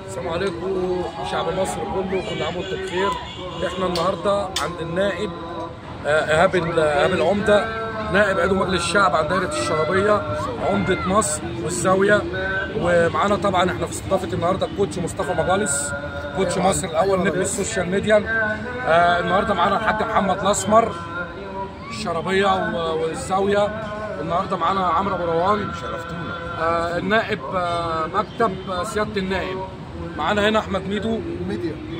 السلام عليكم شعب مصر كله، كل عام وانتم بخير. احنا النهارده عند النائب ايهاب العمدة، نائب عضو مجلس الشعب عن دايرة الشرابيه، عمده مصر والزاويه. ومعانا طبعا احنا في استضافة النهارده ال coach مصطفى مجالس، coach مصر الاول نجم ال social media. النهارده معانا الحاج محمد الاسمر الشرابيه والزاويه. النهارده معانا عمرو ابو روان، شرفتونا. النائب مكتب سيادة النائب. معانا هنا احمد ميدو،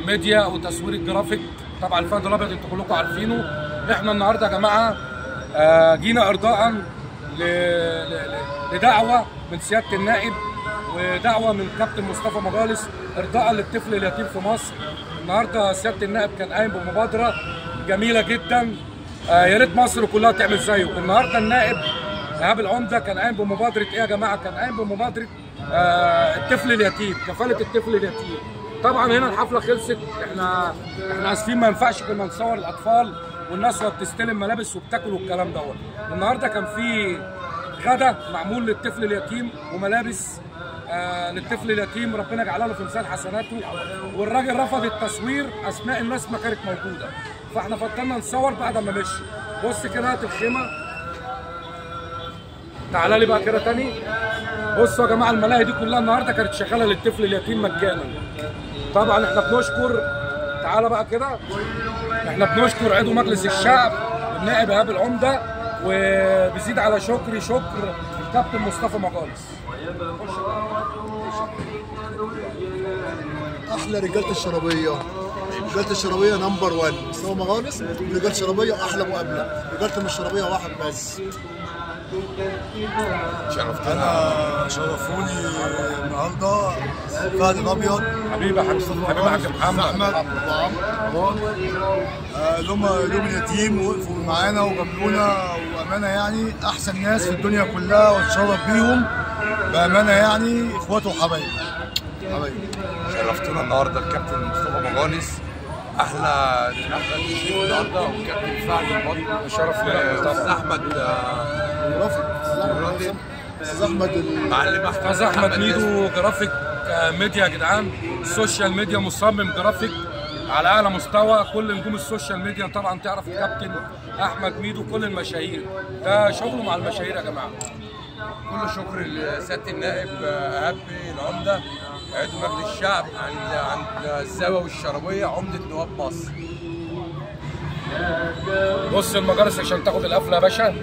ميديا وتصوير الجرافيك، طبعا الفهد الابيض انتوا كلكم عارفينه. احنا النهارده يا جماعة جينا ارضاء لدعوة من سيادة النائب ودعوة من كابتن مصطفى مجالس، ارضاء للطفل اليتيم في مصر. النهارده سيادة النائب كان قايم بمبادرة جميلة جدا، يا ريت مصر كلها تعمل زيه. النهارده النائب ايهاب العمدة كان قايم بمبادرة ايه يا جماعة؟ كان قايم بمبادرة الطفل اليتيم، كفالة الطفل اليتيم. طبعا هنا الحفلة خلصت، احنا اسفين ما ينفعش كنا نصور الاطفال والناس وهي بتستلم ملابس وبتاكل والكلام دوت. النهارده كان في غدا معمول للطفل اليتيم وملابس للطفل اليتيم، ربنا يجعلها له في ميزان حسناته. والراجل رفض التصوير اثناء الناس ما كانت موجودة، فاحنا فضلنا نصور بعد ما مشي. بص كده هات الخيمة، تعالى لي بقى كده تاني. بصوا يا جماعة الملاهي دي كلها النهارده كانت شغالة للطفل اليتيم مجانا. طبعا احنا بنشكر، تعالى بقى كده، احنا بنشكر عضو مجلس الشعب النائب ايهاب العمدة، وبيزيد على شكري شكر الكابتن مصطفى مجالس. احلى رجاله الشرابيه، رجاله الشرابيه number 1 مصطفى مجالس، رجاله الشرابيه احلى مقابله، رجاله الشرابيه واحد بس. شرفتنا. انا شرفوني النهارده فهد الابيض، حبيبي حبيبي حاج محمد، اللي هم يوم اليتيم وقفوا معانا وجاملونا، وامانه يعني احسن ناس في الدنيا كلها واتشرف بيهم بامانه، يعني اخواته وحبايبي. حبايبي شرفتونا النهارده الكابتن مصطفى مجالس، احلى تشريف النهارده، والكابتن فهد البطل شرف لنا طبعا، احمد استاذ احمد معلم، استاذ احمد ميدو graphic media يا جدعان، ال social media، مصمم جرافيك على اعلى مستوى، كل نجوم ال social media طبعا تعرف الكابتن احمد ميدو، كل المشاهير، ده شغله مع المشاهير يا جماعة. كل شكر لسياده النائب ايهاب العمدة، عضو مجلس الشعب عند الزاوية والشرابيه، عمده نواب مصر. بص المجالس عشان تاخد القفله يا باشا.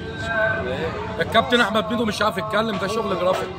الكابتن احمد ميدو مش عارف يتكلم، ده شغل جرافيك.